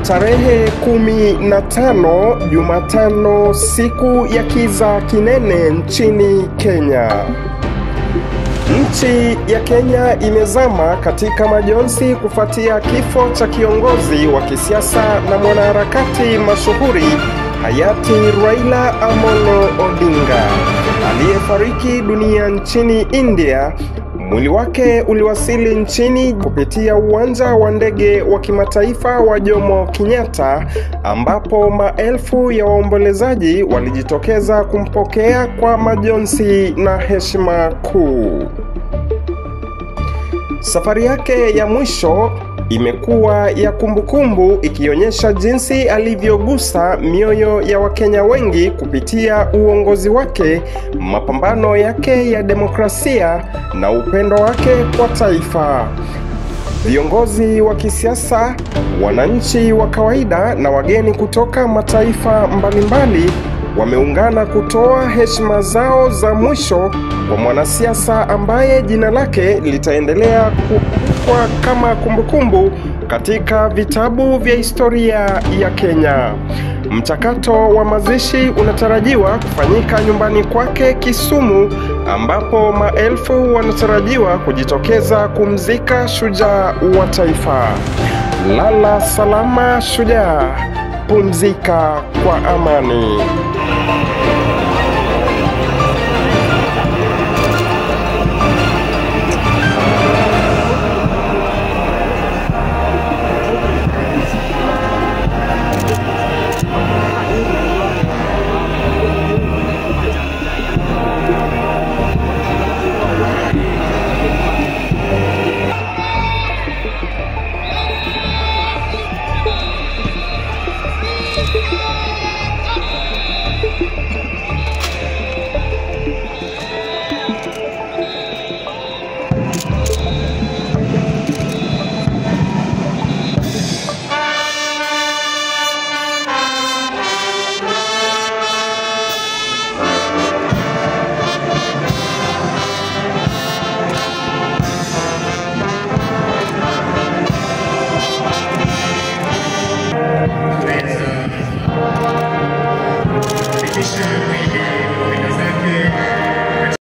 Tarehe 15 Jumatano, siku ya kiza kinene nchini Kenya. Nchi ya Kenya imezama katika majonzi kufuatia kifo cha kiongozi wa kisiasa na mwanaharakati mashuhuri hayati Raila Amolo Odinga aliyefariki dunia nchini India. Mwili wake uliwasili nchini kupitia uwanja wa ndege wa kimataifa wa Jomo Kenyatta, ambapo maelfu ya waombolezaji walijitokeza kumpokea kwa majonzi na heshima kuu. Safari yake ya mwisho imekuwa ya kumbukumbu, ikionyesha jinsi alivyogusa mioyo ya Wakenya wengi kupitia uongozi wake, mapambano yake ya demokrasia na upendo wake kwa taifa. Viongozi wa kisiasa, wananchi wa kawaida na wageni kutoka mataifa mbalimbali wameungana kutoa heshima zao za mwisho kwa mwanasiasa ambaye jina lake litaendelea kuwa kama kumbukumbu katika vitabu vya historia ya Kenya. Mchakato wa mazishi unatarajiwa kufanyika nyumbani kwake Kisumu, ambapo maelfu wanatarajiwa kujitokeza kumzika shujaa wa taifa. Lala salama shujaa, pumzika kwa amani.